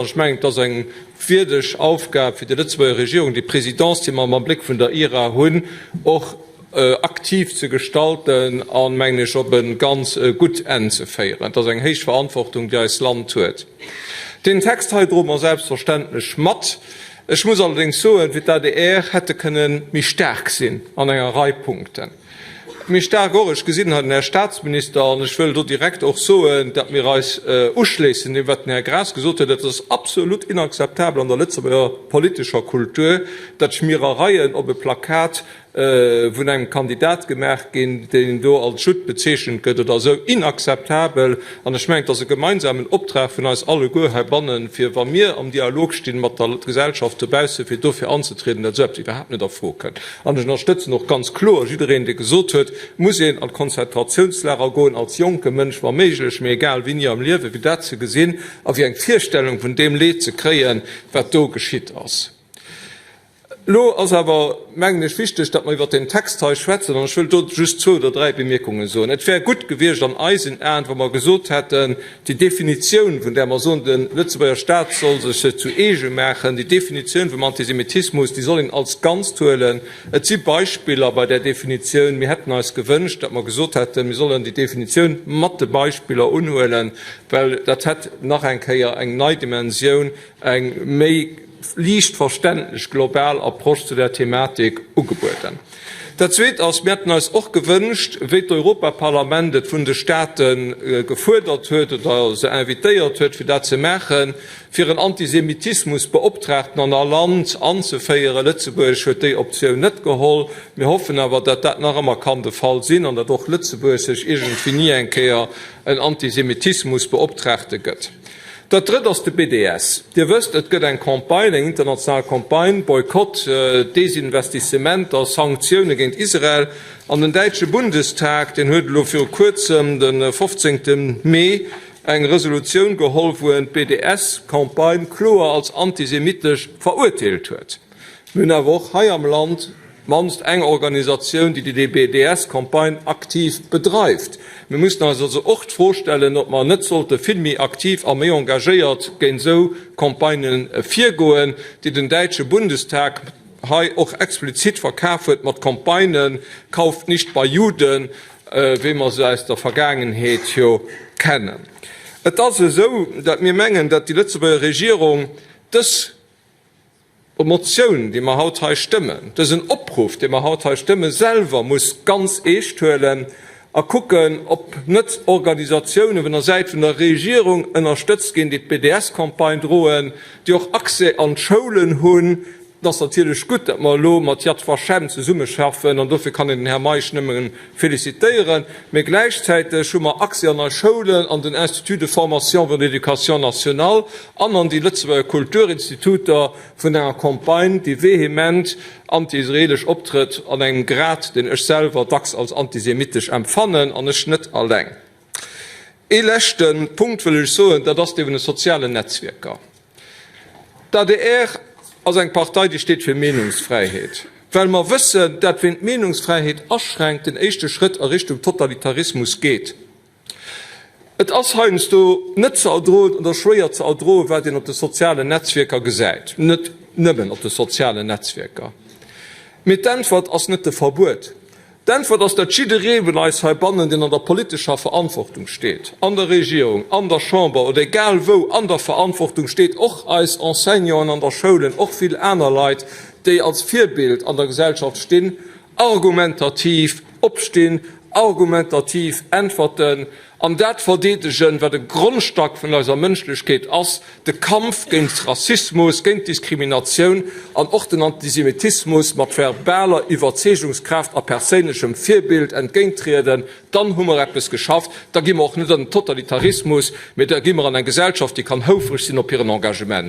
Ech mengen, et ass eng wierdeg Aufgab fir déi Lëtzebuerger Regierung, déi Présidence, déi mer mam Bléck vun der IRA hunn, och aktiv ze gestalten an, mengen ech, op e ganz gutt Enn ze féieren. Et ass eng héich Verantwortung, déi eist Land huet. Deen Text hei droe mer selbstverständlech mat. Ech muss allerdéngs soen, fir d'ADR hätt e kënne méi staark sinn an enger Rei Punkten. Méi staark och, ech gesinn hei den Här Statsminister, an ech wëll do direkt och soen, datt mir eis uschléissen deem, wat den Här Graas gesot huet, Et ass absolut inakzeptabel an der Lëtzebuerger politescher Kultur, datt Schmierereien op e Plakat vun engem Kandidat gemaach ginn, deen do als Judd bezeechent gëtt oder esou. Inakzeptabel! An ech mengen, et ass e gemeinsamen Optrag vun eis alleguer heibannen, fir, wa mir am Dialog stinn mat der Gesellschaft dobaussen, fir dofir anzetrieden, datt esou eppes iwwerhaapt net a Fro kënnt. An ech ënnerstëtzen och ganz kloer jiddereen, dee gesot huet, et muss een an d'Konzentratiounslager goen, als jonke Mënsch wa méiglech, mee egal wéini am Liewen, fir dat ze gesinn a fir eng Virstellung vun deem Leed ze kréien, wat do geschitt ass. Elo ass awer, mengen ech, wichteg, datt mer iwwert deen Text hei schwätzen, an ech wëll do just zwou oder dräi Bemierkunge soen. Et wär gutt gewiescht an eisen Aen, wa mer gesot hätten, Déi Definitioun, vun där mer soen, de Lëtzebuerger Staat soll sech se zu eege maachen, déi Definitioun vum Antisemitismus, déi soll een als Ganzt huelen. Et si Beispiller bei där Definitioun. Mir hätten eis gewënscht, datt mer gesot hätten, mir sollen déi Definitioun mat de Beispiller unhuelen, well dat hätt nach eng Kéier eng nei Dimensioun, eng méi liicht verständlech global Approche zu där Thematik ugebueden. Dat Zweet ass, Mir hätten eis och gewënscht, wéi d'Europaparlament et vun de State gefuerdert huet oder se invitéiert huet, fir dat ze maachen, fir en Antisemitismusbeoptraagten an all Land anzeféieren. Lëtzebuerg huet déi Optioun net geholl. Mir hoffen awer, datt dat nach ëmmer kann de Fall sinn an datt och Lëtzebuerg sech iergendwéini eng Kéier en Antisemitismusbeoptraagte gëtt. Dat Drëtt ass de BDS. Dir wësst, et gëtt eng Campagne, eng international Campagne, Boykott, Desinvestissementer, Sanktioune géint Israel. An den däitsche Bundestag, deen huet elo viru Kuerzem, de 15. Mee, eng Resolutioun geholl, wou en d'BDS-Campagne kloer als antisemitesch verurteelt huet. Mir hunn awer och hei am Land d'mannst eng Organisatioun, déi déi BDS-Campagne aktiv bedreift. Mir mussen eis also och d'Fro stellen, ob mer net sollte vill méi aktiv a méi engagéiert géint esou Campagnë virgoen, déi den däitsche Bundestag hei och explizit verkaf huet mat Campagnen Kauft nicht bei Juden, wéi mer se aus der Vergaangenheet jo kennen. Et ass esou, datt mir mengen, datt déi Lëtzebuerger Regierung dës Motioun, déi mer haut hei stëmmen, dësen Opruff, dee mer haut hei stëmmen, selwer muss ganz eescht huelen a kucken, ob net Organisatiounen vun der Säit vun der Regierung ënnerstëtzt ginn, déi d'BDS-Campagne droen, déi och Accès an d'Schoulen hunn. Et ass natierlech gutt, datt mer elo mat Yad Vashem zesummeschaffen, an dofir kann een den Här Meisch nëmme félicitéieren. Mee gläichzäiteg hu mer Accès an eis Schoulen, an den Institut de formation vun der Éducation nationale an an déi Lëtzebuerger Kulturinstituter vun enger Campagne, déi vehement anti-israelesch optrëtt, an engem Grad, deen ech selwer dacks als antisemitesch empfannen, an ech net alleng. Ee leschte Punkt wëll ech soen, dat ass dee vun de sozialen Netzwierker. D'adr ass eng Partei, déi steet fir Meenungsfräiheet, well mer wëssen, dat ween d'Meenungsfräiheet aschränkt, den éischte Schrëtt a Richtung Totalitarismus geet. Et ass heiansdo net ze erdroen oder schwéier ze erdroen, wat een op de sozialen Netzwierker gesäit, net nëmmen op de sozialen Netzwierker. Mee d'Äntwert ass net de Verbuet. D'Äntwert ass, datt jidderee vun eis heibannen, deen an der politescher Verantwortung steet, an der Regierung, an der Chamber oder egal wou an der Verantwortung steet, och eis Enseignanten an der Schoulen, och vill aner Leit, déi als Virbild an der Gesellschaft stinn, argumentativ opstinn, argumentativ äntwerten an dat verdeedegen, wat e Grondstack vun eiser Mënschlechkeet ass, de Kampf géint Rassismus, géint Diskriminatioun an och den Antisemitismus mat verbaler Iwwerzeegungskraaft a perséinlechem Virbild entgéinttrieden, dann hu mer eppes geschafft. Da gi mer och net an den Totalitarismus, mee da gi mer an eng Gesellschaft, déi kann houfreg sinn op hiren Engagement.